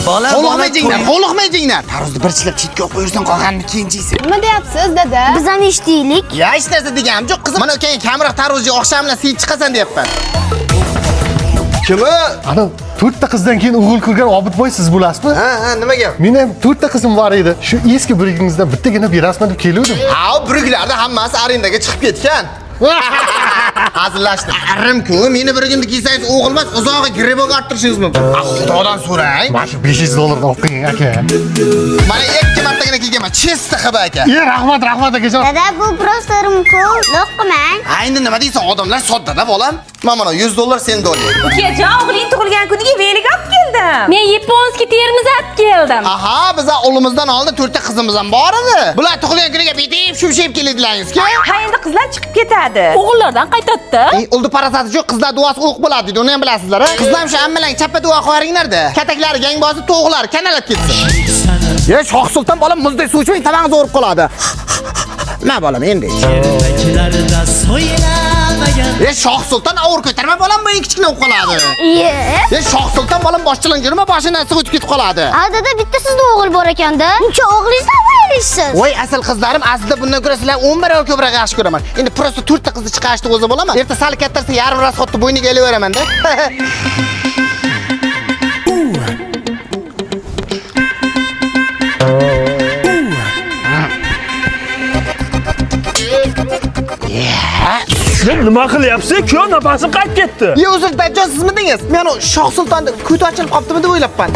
Bola Hovliqmay hovliqmay. Tarvuzni bir tishlab chetga olib qo'yursan, qolganini keyin jeysan. Nima deyapsiz, dada? Biz ham eshitdik. Ya hech narsa deganim yo'q, qizim. Mana ukang kamroq tarvuz ye, oqshom bilan siyib chiqasan deyapman. Kimi? Ana to'rtta qizdan keyin o'g'il ko'rgan Obidboy siz bo'lasizmi? Ha, ha, nima gap? Meni ham to'rtta qizim bor edi. Shu eski birigingizdan bittagina berasizmi deb keluvdim. Ha, biriklarda hammasi arendaga chiqib ketgan. Hazillashdim. Arim-ku, meni birigimni kiysangiz o'g'il emas, uzog'i gribok orttirishingiz mumkin. A, xudodan so'rang. Mana shu 500 dollarni olib qo'ying aka. Mana ikki martagina kiyganman, чисто xiba aka. E, rahmat, rahmat akajon. Dada, bu просто rimku. Lo'q qilmang. Ha, endi nima deysan, odamlar soddada bolam. Mana 100 dollar sen dollar. Ukajon, o'g'ling tug'ilgan kuniga velik olib keldim. Men японский termiz olib keldim. Aha, biza o'g'limizdan oldin to'rtta qizimiz ham bor edi. Bular tug'ilgan kuniga bitib shumshayib keladilaringizki. Ha, endi qizlar chiqib ketadi. O'g'illardan qaytadi. O'ldi parasati yo'q, qizlar duosi o'q bo'ladi deydi, uni ham bilasizlar, a? Qizlar ham shu ammalang chappa duo qo'yaringlar-da. Kataklari gang bosib, to'g'lar kanalab ketsin. Ye, Shoh Sulton bolam muzdek suv ichmang, tamog'ingiz og'rib qoladi. Ma bolam, endi ich. Ye, Shoh Sulton og'ir ko'tarma bolam, bu eng kichkina bo'lib qoladi. Iye. Ye, Shoh Sulton bolam boshchilan yurma, boshidan suv o'tib ketib qoladi. A dada, bitta sizda o'g'il bor ekanda. Uncha o'g'lingizni aylishsiz. Voy, asl qizlarim, aslida bundan ko'ra sizlar 10 barobar ko'proq yaxshi ko'raman. Endi просто to'rtta qizni chiqarishni o'zi bo'laman. Erta sal kattarsa yarim rasxodni bo'yniga ilaveraman-da. Sen nima qilyapsiz? Kuyov nafasim qaytib ketdi. Ye, uzr, Dajjol sizmidingiz? Men u Shoh Sultonni ko'ti ochilib qoptimi deb o'ylabman.